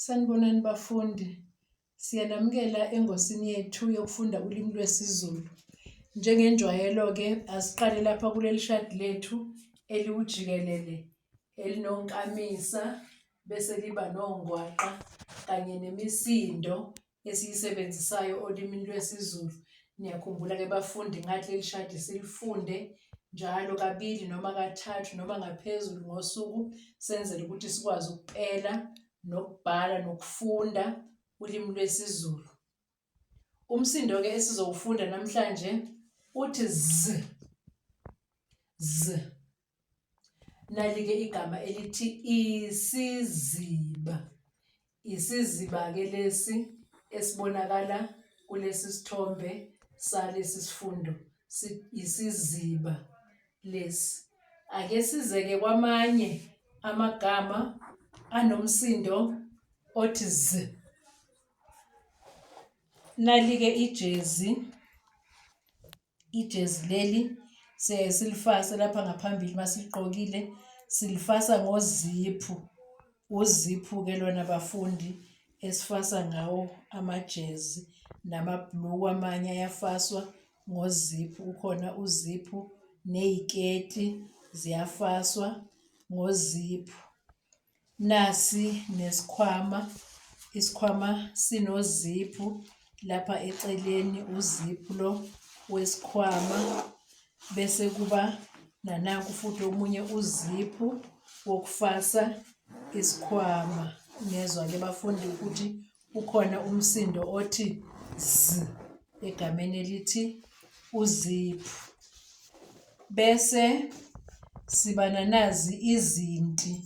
Sanibonani bafundi, siyanamukela engosini yethu yokufunda ulimi lwesiZulu. Njengenjwayelo-ke asiqale lapha kuleli shadi lethu eliwujikelele elinonkamisa bese liba nongwaqa kanye nemisindo esiyisebenzisayo olimini lwesiZulu. Niyakhumbula-ke bafundi ngathi leli shadi silifunde njalo kabili noma kathathu noma ngaphezulu ngosuku senzele ukuthi sikwazi ukupela nokubhala nokufunda ulimi lwesiZulu. Umsindo-ke esizowufunda namhlanje uthi z, z. Nali-ke igama elithi isiziba. Isiziba-ke lesi esibonakala kulesi sithombe salesi sifundo, isiziba lesi. Ake size-ke kwamanye amagama anomsindo othi z. Nali-ke ijezi. Ijezi leli siyaye silifase lapha ngaphambili uma siligqokile, silifasa ngoziphu. Uziphu-ke lona bafundi esifasa ngawo amajezi namabhuluku amanye ayafaswa ngoziphu. Kukhona uziphu ney'keti ziyafaswa ngoziphu. Nasi nesikhwama, isikhwama sinoziphu lapha eceleni uziphu lo wesikhwama bese kuba nananku futhi omunye uziphu wokufasa isikhwama. Niyezwa-ke bafundi ukuthi Kukhona umsindo othi z egameni elithi uziphu. Bese siba nanazi izinti,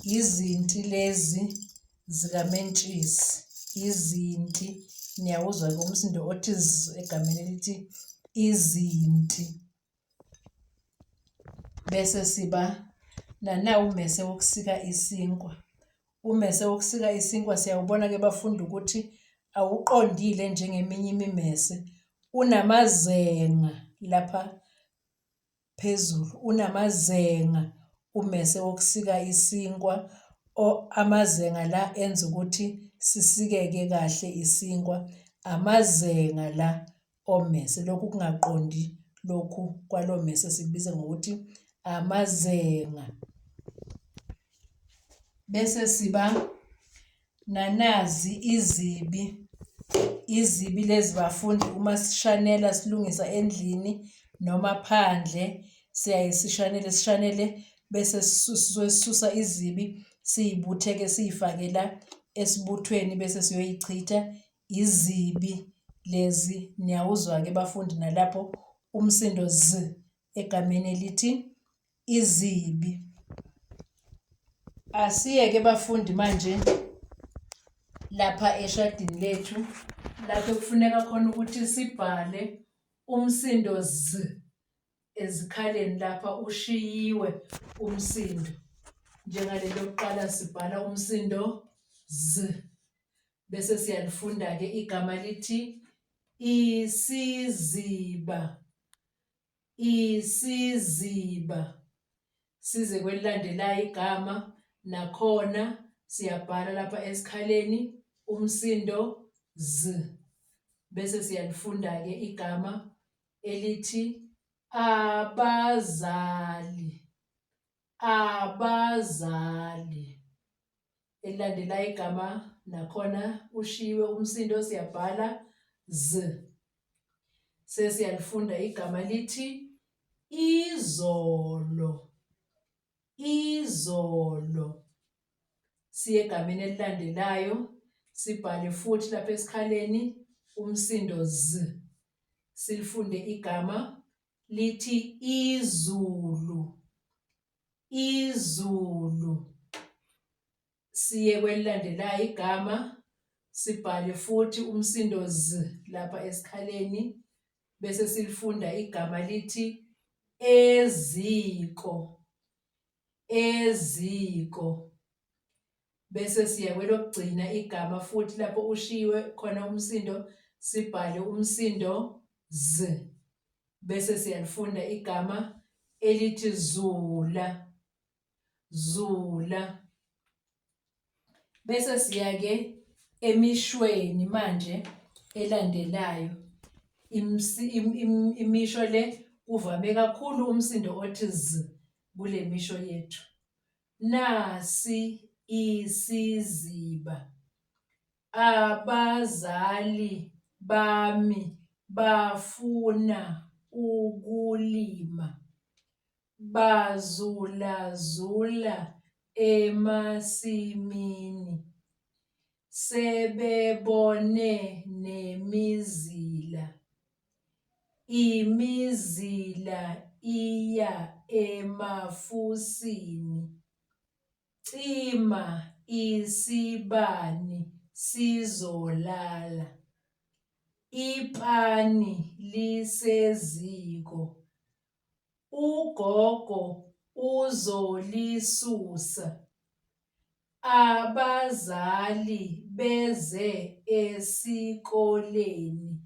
izinti lezi zikamentshisi, izinti. Niyawuzwa-ke umsindo othi z egameni elithi izinti. Bese siba nanawu ummese wokusika isinkwa. Ummese wokusika isinkwa siyawubona-ke bafundi ukuthi awuqondile njengeminye imimese, unamazenga lapha phezulu, unamazenga ummese wokusika isinkwa. Amazenga la enza ukuthi sisikeke kahle isinkwa, amazenga la. Ommese, lokhu kungaqondi lokhu kwalo mmese sikubiza ngokuthi amazenga. Bese siba nanazi izibi, izibi lezi bafundi uma sishanela silungisa endlini noma phandle siyaye sishanele sishanele bese sisusa izibi siy'buthe-ke siy'fake la esibuthweni bese siyoyichitha. Izibi lezi niyawuzwa-ke bafundi nalapho umsindo z egameni elithi izibi. Asiyeke bafundi manje lapha eshadini lethu lapho kufuneka khona ukuthi sibhale umsindo z ezikhaleni lapha ushiyiwe umsindo. Njengaleli lokuqala sibhala umsindo z. Bese siyalifunda-ke igama lithi isiziba, isiziba. Size kwelilandelayo igama nakhona siyabhala lapha esikhaleni umsindo z. Bese siyalifunda-ke igama elithi abazali, abazali. Elilandelayo igama nakhona ushiyiwe umsindo siyabhala z. Sesiyalifunda igama lithi izolo, izolo. Siye egameni elilandelayo sibhale futhi lapha esikhaleni umsindo z. Silifunde igama lithi izulu. Izulu. Siye kwelilandelayo igama sibhale futhi umsindo z lapha esikhaleni bese silifunda igama lithi eziko, eziko. Bese siya kwelokugcina igama futhi lapho ushiyiwe khona umsindo sibhale umsindo z. Bese siyalifunda igama elithi zula, zula. Bese siya-ke emishweni manje elandelayo. Imisho le kuvame kakhulu umsindo othi z kule misho yethu. Nasi isiziba. Abazali bami bafuna ukulima. Bazulazula emasimini. Sebebone nemizila. Imizila iya emafusini. Cima isibani sizolala. Ipani liseziko. Ugogo uzolisusa. Abazali beze esikoleni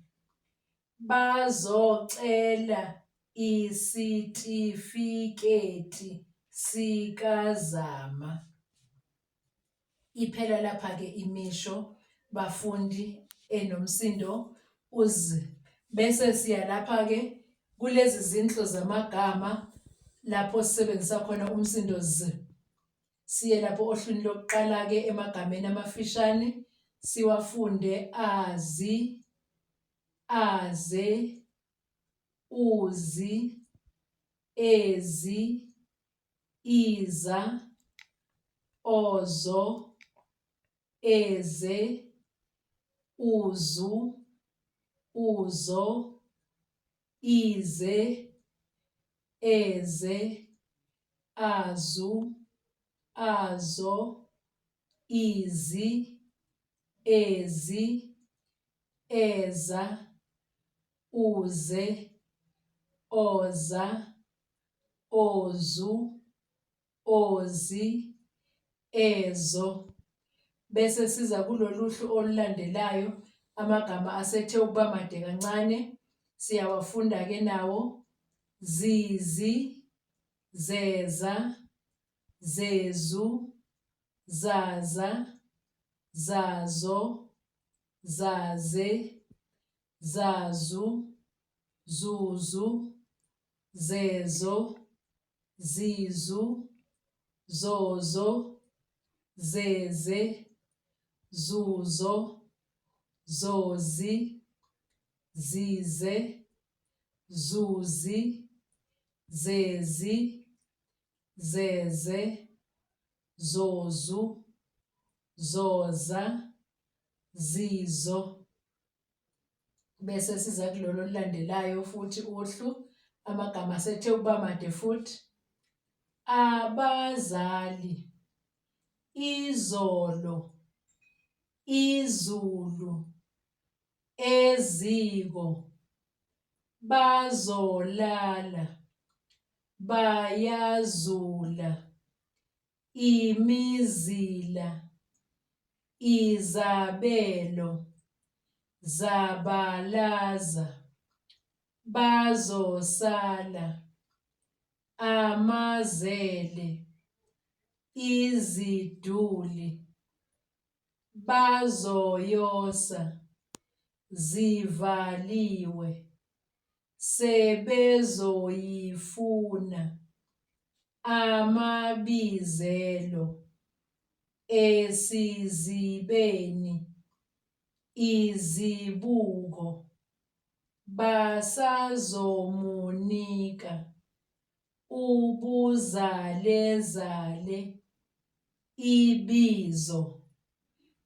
bazocela isitifiketi sikaZama. Iphela lapha-ke imisho bafundi enomsindo u-z. Bese siya lapha-ke kulezi zinhlu zamagama lapho sisebenzisa khona umsindo z. Siye lapho ohlwini lokuqala-ke emagameni amafishane siwafunde azi, aze, uzi, ezi, iza, ozo, eze, uzu, uzo, ize, eze, azu, azo, izi, ezi, eza, uze, oza, ozu, ozi, ezo. Bese siza kulolu hlu olulandelayo amagama asethe ukuba made kancane siyawafunda-ke nawo. Zizi, zeza, zezu, zaza, zazo, zaze, zazu, zuzu, zezo, zizu, zozo, zeze, zuzo, zozi, zize, zuzi, zezi, zeze, zozu, zoza, zizo. Bese siza kulolu olulandelayo futhi uhlu, amagama asethe ukuba made futhi. Abazali, izolo, izulu, eziko, bazolala, bayazula, imizila, izabelo, zabalaza, bazosala, amazele, iziduli, bazoyosa, zivaliwe, sebezoyifuna, amabizelo, esizibeni, izibuko, basazomunika, ubuzalezale, ibizo.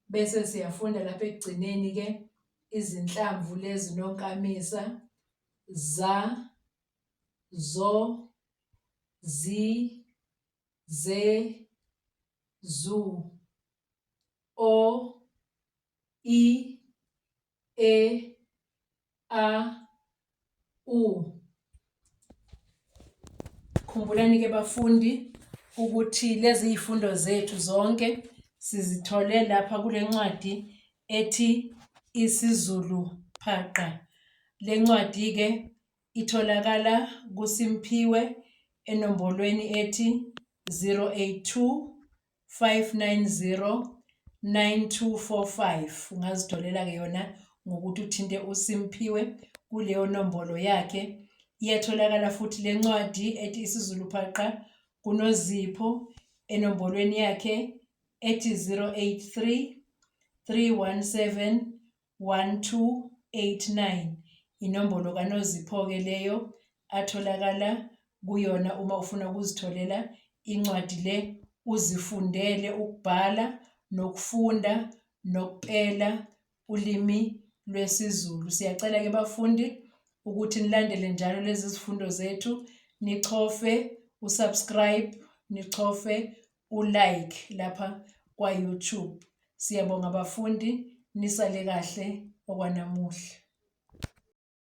Bese siyafunda lapha ekugcineni ke izinhlamvu lezi nonkamisa za, zo, zi, ze, zu, o, i, e, a, u. Khumbulani-ke bafundi ukuthi lezi iy'fundo zethu zonke sizithole lapha kule ncwadi ethi isiZulu Phaqa. Le ncwadi-ke itholakala kuSimphiwe enombolweni ethi 082 590 9245. Ungazitholela-ke yona ngokuthi uthinte uSimphiwe kuleyo nombolo yakhe. Iyatholakala futhi le ncwadi ethi isiZulu Phaqa kuNozipho enombolweni yakhe ethi 083 317 1289. Inombolo kaNozipho-ke leyo atholakala kuyona uma ufuna ukuzitholela incwadi le uzifundele ukubhala nokufunda nokupela ulimi lwesiZulu. Siyacela-ke bafundi ukuthi nilandele njalo lezi zifundo zethu, nichofe usubscribe, nichofe ulike lapha kwa-YouTube. Siyabonga bafundi, nisale kahle okwanamuhla.